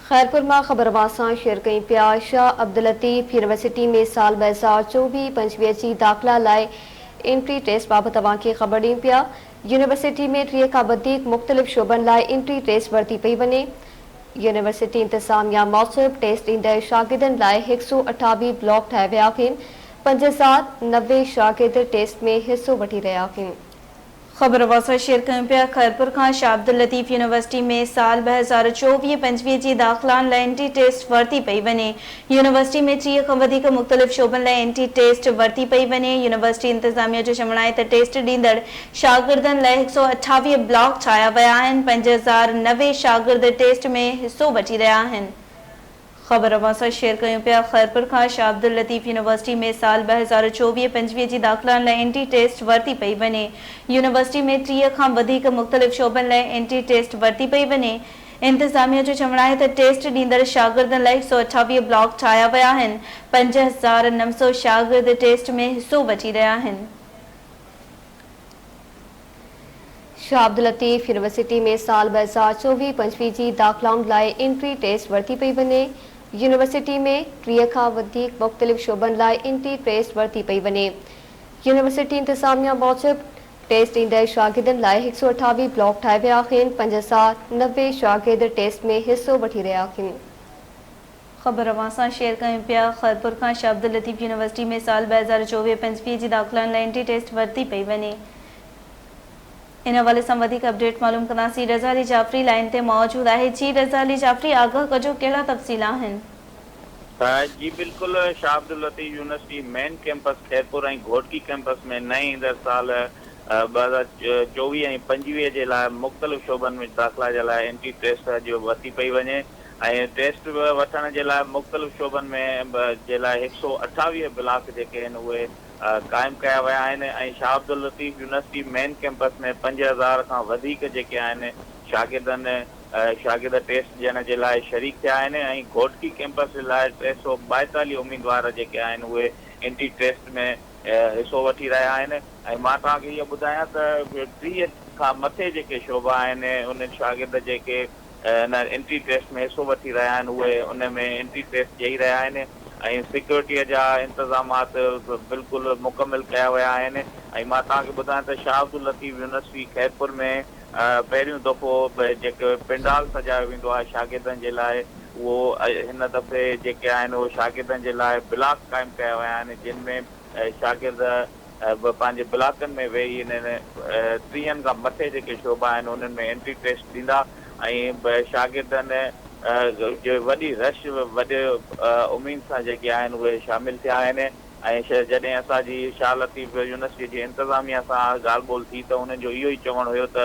خيرپور مان خبر اوهان سان شيئر ڪيون پيا شاهه عبداللطيف يونيورسٽي ۾ سال 2024 25 جي داخلا لاء انٽري ٽيسٽ بابت اوهان کي خبر ڏيون پيا يونيورسٽي ۾ 30 کان وڌيڪ مختلف شعبن لاء انٽري ٽيسٽ ورتي پئي وڃي يونيورسٽي انتظاميا موجب ٽيسٽ ڏيندڙ شاگردن لاء هڪ سئو اٺاويهه بلاڪ ٺاهيا ويا آهن 5090 شاگرد ٽيسٽ ۾ حصو وٺي رهيا آهن. خبر اوهان سان شيئر ڪيون پيا خيرپور کان شاهه عبداللطيف يونيورسٽي ۾ سال 2024 25 جي داخلائن لاء انٽري ٽيسٽ ورتي پئي وڃي يونيورسٽي ۾ 30 کان وڌيڪ مختلف شعبن لاء انٽري ٽيسٽ ورتي پئي وڃي يونيورسٽي انتظاميا جو چوڻ آهي ته ٽيسٽ ڏيندڙ شاگردن لاء هڪ سئو اٺاويهه بلاڪ ٺاهيا ويا آهن 5090 شاگرد ٽيسٽ ۾ حصو وٺي رهيا آهن. خبر اوهان سان شيئر ڪيون پيا خيرپور کان شاهه عبداللطيف يونيورسٽي ۾ سال 2024 25 جي داخلائن لاء انٽري ٽيسٽ ورتي پئي وڃي يونيورسٽي ۾ 30 کان وڌيڪ مختلف شعبن لاء انٽري ٽيسٽ ورتي پئي وڃي انتظاميا جو چوڻ آهي ته ٽيسٽ ڏيندڙ شاگردن لاء هڪ سئو اٺاويهه بلاڪ ٺاهيا ويا آهن 5900 شاگرد ٽيسٽ ۾ حصو وٺي رهيا آهن. شاهه عبداللطيف يونيورسٽي ۾ سال 2024 25 جي داخلائن لاء انٽري ٽيسٽ ورتي پئي وڃي، يونيورسٽي ۾ 30 کان وڌيڪ مختلف شعبن لاء انٽري ٽيسٽ ورتي پئي وڃي. يونيورسٽي انتظاميا موجب ٽيسٽ ڏيندڙ شاگردن لاء هڪ سئو اٺاويهه بلاڪ ٺاهيا ويا آهن، 5090 شاگرد ٽيسٽ ۾ حصو وٺي رهيا آهن. خبر اوهان سان شيئر ڪيون پيا خيرپور کان شاهه عبداللطيف يونيورسٽي ۾ سال 2024 25 جي داخلائن لاء انٽري ٽيسٽ ورتي پئي وڃي ان حوالي سان وڌيڪ اپڊيٽ معلوم ڪنداسين رضا علي جعفري لائين تي موجود آهي جي رضا علي جعفري آگاهه ڪجو ڪهڙا تفصيل آهن. جي بلڪل Shah Abdul Latif university main campus Khairpur ۽ Ghotki campus ۾ نئين ايندڙ سال 2024 ۽ 25 جي لاء مختلف شعبن ۾ داخلا جي لاء انٽري ٽيسٽ اڄ ورتي پئي وڃي ۽ ٽيسٽ وٺڻ جي لاء مختلف شعبن ۾ جي لاء هڪ سئو اٺاويهه بلاڪ جيڪي آهن اهي قائم ڪيا ويا آهن ۽ Shah Abdul Latif university main campus ۾ 5000 کان وڌيڪ جيڪي آهن شاگردن شاگرد ٽيسٽ ڏيڻ جي لاء شريڪ ٿيا آهن ۽ گهوٽڪي ڪيمپس جي لاء 342 اميدوار جيڪي آهن اهي انٽري ٽيسٽ ۾ حصو وٺي رهيا آهن ۽ مان توهان کي اهو ٻڌايان ته 30 کان مٿي جيڪي شعبا آهن انهن شاگرد جيڪي ان انٽري ٽيسٽ ۾ حصو وٺي رهيا آهن اهي ان ۾ انٽري ٽيسٽ ڏئي رهيا آهن ۽ سيڪيورٽي جا انتظامات بلڪل مڪمل ڪيا ويا آهن ۽ مان توهان کي ٻڌايان ته شاهه عبداللطيف يونيورسٽي خيرپور ۾ پهريون دفعو جيڪو پنڊال سجايو ويندو آهي شاگردن جي لاء اهو هن دفعي جيڪي آهن اهو شاگردن جي لاء بلاڪ قائم ڪيا ويا آهن جن ۾ شاگرد به پنهنجي بلاڪن ۾ ويهي انهن ٽيهن کان مٿي جيڪي شعبا آهن انهن ۾ انٽري ٽيسٽ ڏيندا ۽ شاگردن جي وڏي رش وڏي اميد سان جيڪي آهن اهي شامل ٿيا آهن ۽ جڏهن اسان جي شاهه لطيف يونيورسٽي جي انتظاميا سان ڳالهه ٻولهه ٿي ته انهن جو اهو ئي چوڻ هيو ته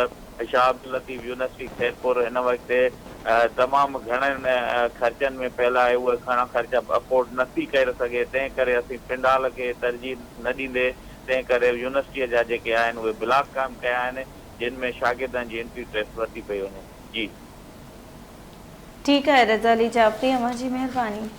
شاهه عبداللطيف يونيورسٽي خيرپور هن وقت تمام گهڻن خرچن ۾ پيل آهي، اهي گهڻا خرچ افورڊ نه ٿي ڪري سگهي، تنهن ڪري اسين پنڊال کي ترجيح نه ڏيندي تنهن ڪري يونيورسٽيء جا جيڪي آهن اهي بلاڪ قائم ڪيا آهن، جن ۾ شاگردن جي انٽري ٽيسٽ ورتي پئي وڃي. جي. ٺيڪ آهي رضا علي جعفري اوهان جي مهرباني.